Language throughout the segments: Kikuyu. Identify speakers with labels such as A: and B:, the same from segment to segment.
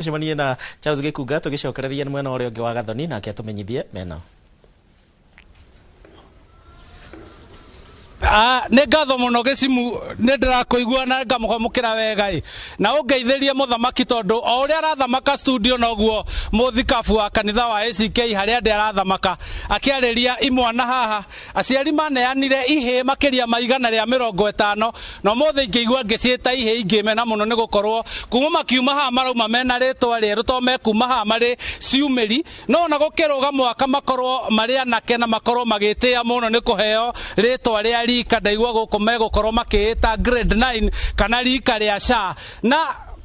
A: Tũcemanie na Charles Gĩkunga tũgĩcokereria nĩ mwena ũrĩa ũngĩ wa Gathoni, nake atũmenyithie mena.
B: Ah, nĩ ngatho mũno gĩcimu, nĩ ndĩrakũigua na ngamũkĩra wega ĩ, na ũngeithĩrie mũthamaki, tondũ o ũrĩa arathamaka studio noguo mũthikabu wa kanitha wa ACK harĩa ndĩ arathamaka akĩarĩria imwana haha. Aciari maneanire ihĩĩ makĩria ma 150, na ũmũthĩ ingĩigua ngĩciĩta ihĩĩ ingĩmena mũno, nĩ gũkorwo kuma makiuma haha marauma mena rĩtwa rĩerũ, tondũ mekuma haha marĩ ciumĩri, no ona gũkĩrũga mwaka makorwo marĩ anake na makorwo magĩtĩĩa mũno nĩ kũheo rĩtwa rĩa rika. Ndaigua gũkũ megũkorwo makĩĩta grade 9 kana rika rĩa SHA, na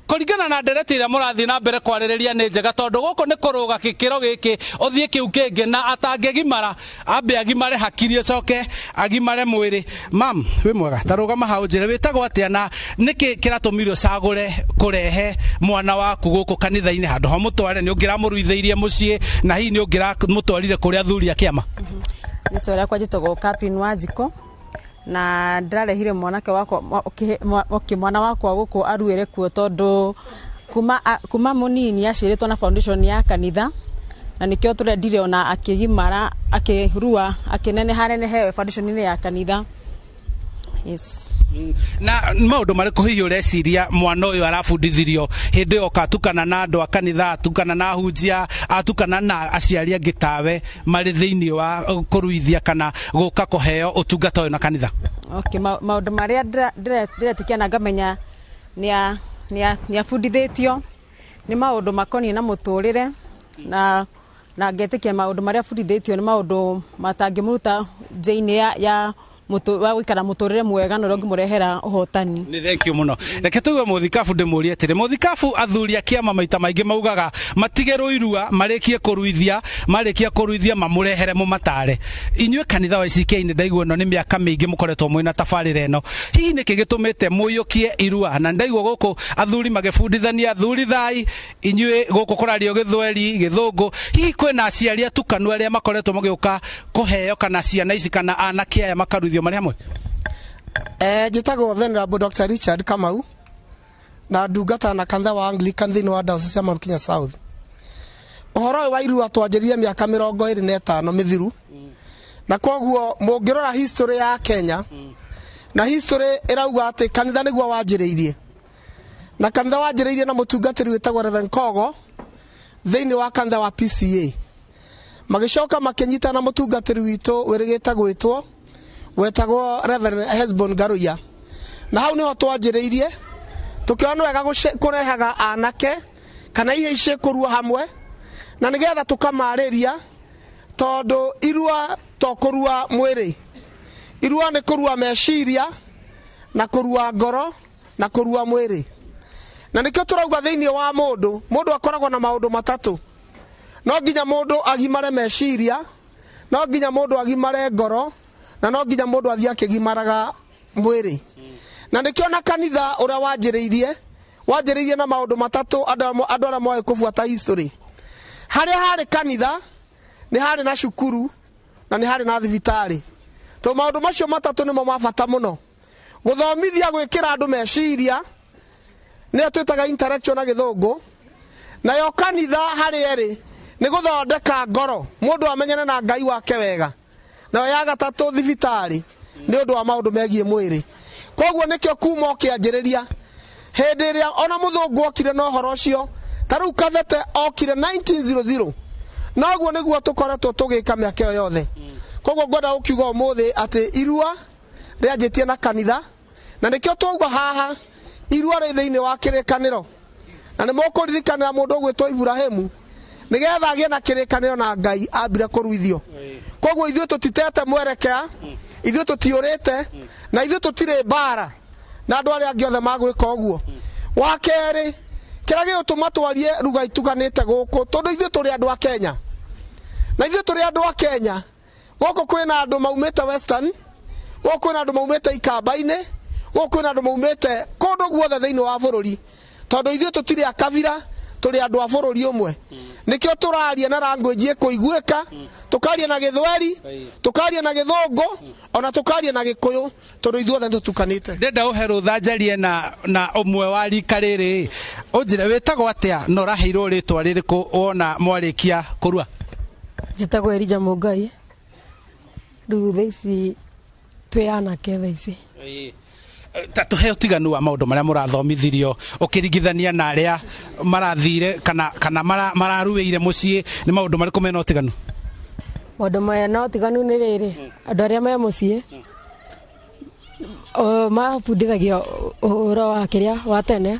B: kũringana na ndereti ĩrĩa mũrathiĩ na mbere kwarĩrĩria nĩ njega, tondũ gũkũ nĩ kũrũga gĩkĩro gĩkĩ ũthiĩ kĩu kĩngĩ, na atangĩgimara ambe agimare hakiri acoke agimare mwĩrĩ. Mam, wĩ mwega? Ta rũgama hau njĩre wĩtagwo atĩa, na nĩkĩ kĩratũmire ũcagũre kũrehe mwana waku gũkũ kanitha-inĩ handũ ha mũtware nĩ ũngĩramũruithĩirie mũciĩ, na hihi nĩ ũngĩramũtwarire kũrĩa athuri a kĩama?
C: Rĩtwa rĩakwa njĩtagwo Catherine Wanjikũ, na ndĩrarehire mwanake wakwa okay, mwana wakwa gũkũ aruĩre kuo, tondũ kuma mũnini aciarĩtwo na foundation ya kanitha, na nĩkĩo tũrendire ona akĩgimara, akĩrua, akĩneneha nenehe foundation-inĩ ya kanitha, yes.
B: Na maũndũ marĩkũ hihi ũreciria mwana ũyũ arabundithirio hĩndĩ ĩyo atukana na andũ a kanitha, atukana na ahunjia, atukana na aciari angĩ tawe marĩ thĩinĩ wa kũruithia kana gũka kũheo ũtungata ũyũ na kanitha?
C: Okay, maũndũ marĩa ndĩretĩkia na ngamenya nĩ abundithĩtio nĩ maũndũ makoniĩ na mũtũrĩre, na ngetĩkia maũndũ marĩa abundithĩtio nĩ maũndũ matangĩmũruta njĩra-inĩ ya wa gũikara mũtũrĩre mwega na ũrĩa ũngĩmũrehera ũhotani.
B: Nĩ thank you mũno. Reke tũigue mũthikabu. Ndĩmũrie atĩrĩ, mũthikabu, athuri a kĩama maita maingĩ maugaga matigĩrwo irua marĩkie kũruithia, marĩkia kũruithia mamũrehere mũmatare. Inyuĩ kanitha wa ACK, nĩ ndaigua ĩno nĩ mĩaka mĩingĩ mũkoretwo mwĩna tabarĩra ĩno, hihi nĩkĩ gĩtũmĩte mũiyũkie irua? Na ndaigua gũkũ athuri magĩbundithania, athuri thai, inyuĩ gũkũ kũrario gĩthweri, gĩthũngũ, hihi kwĩna aciari atukanu arĩa makoretwo magĩũka kũheo kana ciana ici kana anake aya makaruithio marĩ hamwe?
D: Njĩtagwo Venerable Dr. Richard Kamau, na ndungata na kanitha wa Anglican thĩinĩ wa Diocese ya Mount Kenya South. Ũhoro ũyũ wa irua twanjĩrire mĩaka 25 mĩthiru, na koguo mũngĩrora history ya Kenya na history ĩrauga atĩ kanitha nĩguo wanjĩrĩirie, na kanitha wanjĩrĩirie na mũtungatĩri wĩtagwo Reverend Kogo thĩinĩ wa kanitha wa PCA, magĩcoka makĩnyita na mũtungatĩri witũ wĩrĩgĩte gwĩtwo wetagwo Reverend Hesbon Ngaruiya, na hau niho twanjĩrĩirie tũkĩona nĩ wega kũrehaga anake kana ihe ici kũrua hamwe, na nĩgetha tũkamarĩria, tondũ irua to kũrua mwĩrĩ, irua nĩ kũrua meciria na kũrua ngoro na kũrua mwĩrĩ. Na nĩkĩo tũrauga thĩinĩ wa mũndũ, mũndũ akoragwo na maũndũ matatũ: no nginya mũndũ agimare meciria, no nginya mũndũ agimare ngoro, na no nginya mũndũ athiĩ akĩgimaraga mwĩrĩ. Na nĩkĩo na kanitha ũrĩa wanjĩrĩirie na maũndũ matatũ. Andũ arĩa moĩ kũbuata history, harĩa harĩ kanitha nĩ harĩ na cukuru na nĩ harĩ na thibitarĩ, tondũ maũndũ macio matatũ nĩmo ma bata mũno. Gũthomithia, gwĩkĩra andũ meciria, nĩyo twĩtaga intellectual na gĩthũngũ. Nayo kanitha harĩ ĩrĩ nĩ gũthondeka ngoro, mũndũ amenyane na Ngai wake wega. Nayo ya gatatũ, thibitarĩ, nĩ ũndũ wa maũndũ megiĩ mwĩrĩ. Koguo nĩkĩo kuma ũkĩanjĩrĩria, hĩndĩ ĩrĩa ona mũthũngũ okire na ũhoro ũcio, ta rĩu Kabete okire 1900, noguo nĩguo tũkoretwo tũgĩka mĩaka ĩyo yothe. Koguo ngwenda gũkiuga ũmũthĩ atĩ irua rĩanjĩtie na kanitha, na nĩkĩo twauga haha irua rĩ thĩinĩ wa kĩrĩkanĩro. Na nĩ mũkũririkanĩra mũndũ ũgwĩtwo Iburahĩmu, nĩgetha agĩe na kĩrĩkanĩro na Ngai ambire kũruithio. Koguo ithuĩ tũtitete mwerekea, ithuĩ tũtiũrĩte, na ithuĩ tũtirĩ mbara na andũ arĩa angĩ othe magwĩka ũguo. Wa kerĩ, kĩrĩa gĩgũtũma twarie ruga itukanĩte gũkũ, tondũ ithuĩ tũrĩ andũ a Kenya, na ithuĩ tũrĩ andũ a Kenya, gũkũ kwĩna andũ maumĩte Western, gũkũ kwĩna andũ maumĩte Ikamba-inĩ, gũkũ kwĩna andũ maumĩte kũndũ guothe thĩinĩ wa bũrũri, tondũ ithuĩ tũtirĩ a kabira. Tũrĩ andũ a bũrũri ũmwe, nĩkĩo tũraria na language ĩkũiguĩka, tũkaria na Gĩthweri, tũkaria na Gĩthũngũ, ona tũkaria na Gĩkũyũ, tondũ ithuothe nĩtũtukanĩte.
B: Ndenda ũhe rũtha njarie na ũmwe wa rika rĩrĩ. Ũnjĩre wĩtagwo atĩa na ũraheirwo rĩtwa rĩrĩkũ wona mwarĩkia kũrua?
E: Njĩtagwo Elija Mũngai. Rĩu thaa ici twĩ anake thaa ici.
B: Ta tũhe ũtiganu wa maũndũ marĩa mũrathomithirio ũkĩringithania na arĩa marathire kana mararuĩire mũciĩ. Nĩ maũndũ marĩkũ mena ũtiganu?
E: Maũndũ maya na ũtiganu nĩ rĩrĩ, andũ arĩa me mũciĩ mabundithagio ũhoro wa kĩrĩa wa tene,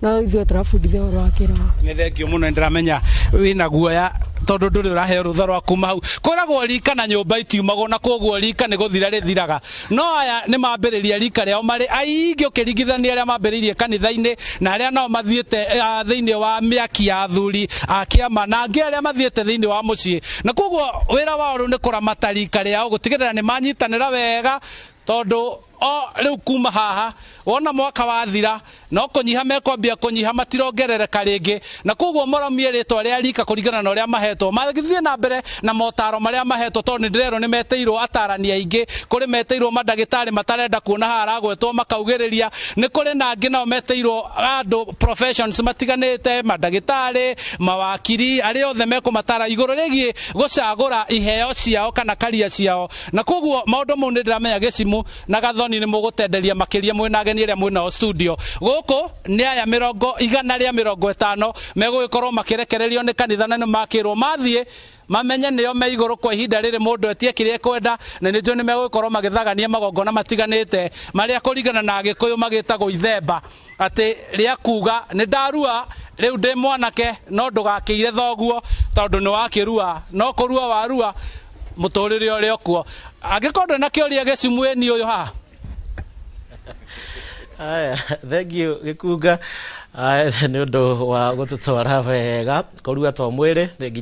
E: no ithuĩ tũrabundithio ũhoro wa kĩroho.
B: Nĩ thengio mũno. Nĩ ndĩramenya wĩna guoya tondũ ndũrĩ ũraheo rũtha rwa kuma hau. Kwĩragwo rika na nyũmba itiumagwo, na koguo rika nĩ gũthira rĩthiraga, no aya nĩ mambĩrĩria rika rĩao marĩ aingĩ ũkĩringithania arĩa mambĩrĩirie kanitha-inĩ na arĩa nao mathiĩte thĩinĩ wa mĩaki ya athuri a kĩama na angĩ arĩa mathiĩte thĩinĩ wa mũciĩ. Na koguo wĩra wao rĩu nĩ kũramata rika rĩao, gũtigĩrĩra nĩ manyitanĩra wega, tondũ o rĩu kuma haha wona mwaka wathira no kũnyiha mekwambia kũnyiha, matirongerereka rĩngĩ. Na koguo moromie rĩtwa rĩa rika kũringana na ũrĩa mahetwo, magĩthiĩ na mbere na motaro marĩa mahetwo, tondũ nĩ ndĩrerwo nĩ metĩirwo atarani aingĩ. Kũrĩ metĩirwo mandagĩtarĩ matarenda kuona haha aragwetwo makaugĩrĩria, nĩ kũrĩ na angĩ nao metĩirwo andũ professions matiganĩte, mandagĩtarĩ, mawakiri, arĩa othe mekũmatara igũrũ rĩgiĩ gũcagũra iheo ciao kana karia ciao. Na koguo maũndũ mau nĩ ndĩramenya Gĩcimu na Gathoni nĩ mũgũtenderia makĩria mwĩna ageni arĩa mwĩnao studio gũkũ. Nĩ aya 150 megũgĩkorwo makĩrekererio nĩ kanitha, na nĩ makĩrwo mathiĩ mamenye nĩo me igũrũ kwa ihinda rĩrĩ, mũndũ etie kĩrĩa ekwenda, na nĩ njũĩ nĩ megũgĩkorwo magĩthagania magongona matiganĩte marĩa kũringana na Agĩkũyũ magĩtagwo ithemba, atĩ rĩa kuga nĩ ndarua rĩu ndĩ mwanake, no ndũgakĩire thoguo tondũ nĩ wakĩrua, no kũrua warua mũtũrĩre ũrĩa ũkuo. Angĩkorwo ndũrĩ na kĩũria, Gĩcimu ĩni ũyũ haha.
A: Aya, thank you Gĩkunga. Aya, nĩ ũndũ wa gũtũtwara wega kũrua to mwĩrĩ nĩ nginya